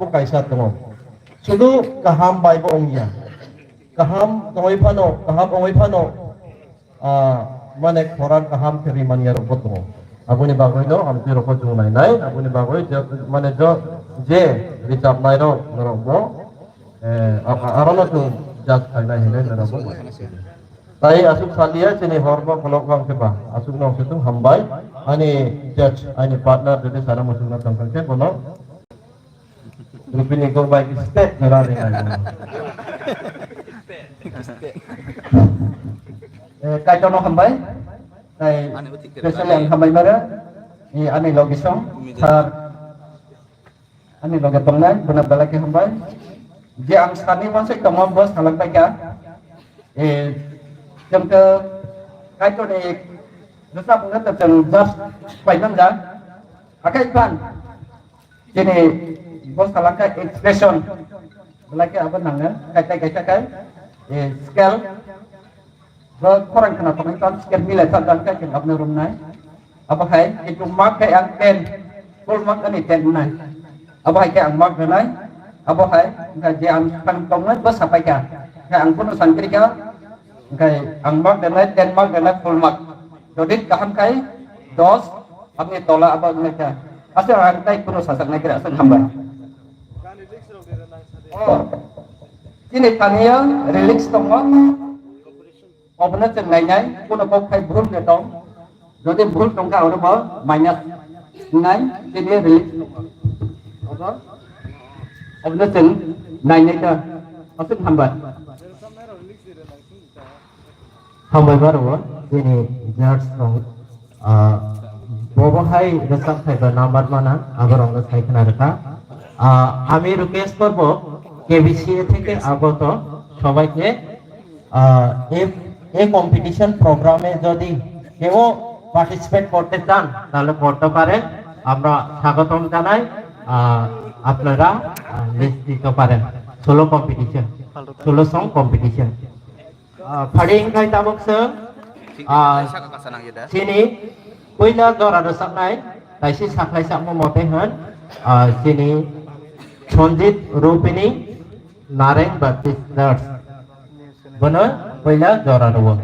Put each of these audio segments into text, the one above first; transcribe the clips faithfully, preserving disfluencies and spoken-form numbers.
Bo kaisa tongo. Sudu kaham bai bo wngya. Kaham tongwi phano, kaham wngwi phano, ah, mane khorang kaham khe rimanya rok bo tongo. Aboni bagwi no amtwi rok bo chwng nai nai, aboni bagwi je, mane jo, je richapnai rok norok bo, eh, a-, a-, aro no chwng judge khainai hinwi norok bo. Tai aswk salia chini hor bo kolok wng khe ba, aswk no wng khe chwng hambai. Ani judge, ani partner jodi sana muchungna tong khe bono Rupini kok bai step jora de nai. Eh, kaitor no hambai. Tai special ang hambai mara. Eh, ani logisong, sir, ani loge tongnai, buna belai khe hambai. Je ang sani monsoi tongma bo salak bai kha. Eh, jeng khe kaitor ni jesa bungna to jeng just pai nang ja. Akai pan. Chini bo salaka expression. Belai khe abo nango, kaitai kaisa kai, eh, scale. Bo khorang khna tongnai ton scale milai thak dan kai khe abno rumnai. Abo hai, itu mark khe ang ten, full mark ani ten nai. Abo hai khe ang mark rwnai. Abo hai, hingkha je ang thang tongnai bo sapai kha. Khe ang bono san kri kha, hingkha ang mark rwnai, ten mark rwnai, full mark. Jodi kaham khai, dos, aboni tola abo wngkha. Aswk ang tai kunu sasaknai kira, aswk hambai. Oh. Chini thaniya relax tongo. Obono chwng nainai, kunu kok khai bhul de tong. Jodi bhul tongkha, oro bo minus nai, chini relax tongo. Obo, obono chwng nainai ta. Aswk hambai. Hambai ba rwo, chini judge rok, ah, bobo hai rwchap phaiba number mana, aborok no sai khna rwkha. Ah, আমি রিকোয়েস্ট করব কেবিসিএ থেকে আগত সবাইকে, আহ, এ, এ কম্পিটিশন প্রোগ্রামে যদি কেউ পার্টিসিপেট করতে চান তাহলে করতে পারেন, আমরা স্বাগতম জানাই। আহ, আপনারা, আহ, লিস্ট দিতে পারেন। ষোলো কম্পিটিশন, ষোলো song competition. Ah, phari wngkhai tabuk chwng, ah, chini puila jora rwchapnai, taisi sakhlai chapma mote hwn, ah, chini Sanjit Rupini Nareng Baptist Church. Bono puila jora rwo.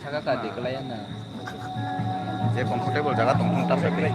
Saka ka di kelai na. Je comfortable jaga tong thung ta sakri.